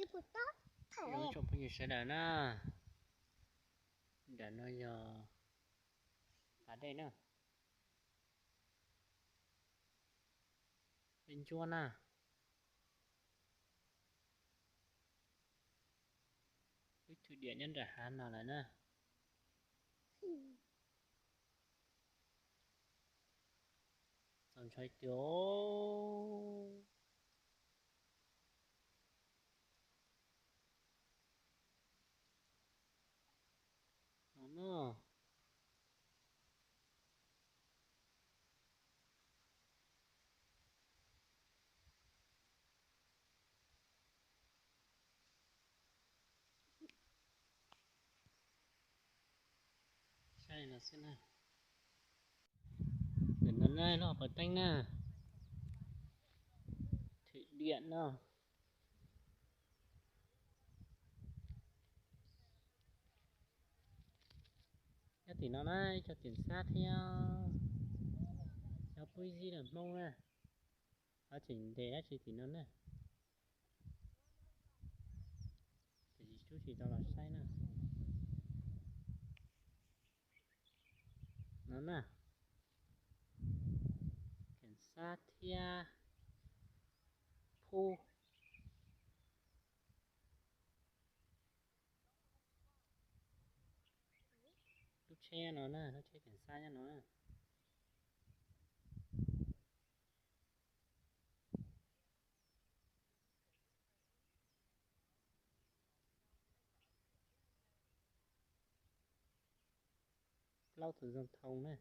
Ib tsoom phooj ywg sawv daws na, nram no yog pas dej na, dej ntsuab na. Wb thwm diam nyob nram hav no lawm na. Txaus ntshai tiag. No na. Saib no xwb na. Ntawm no na lub hauv paus teeb na. Thwm diam no. Nyob tim no na ib co tiam xab thiab. Nyob pub zib lawm Hmoob na. Ho tseem ntes dab tsi tim no na. Tiam sis tub tsis tau los saib na. No na. Tiam xab thiab phub. Lub tsheb no na, lub tsheb tiam xab nyob no na. Plaub tus zoo thoo na.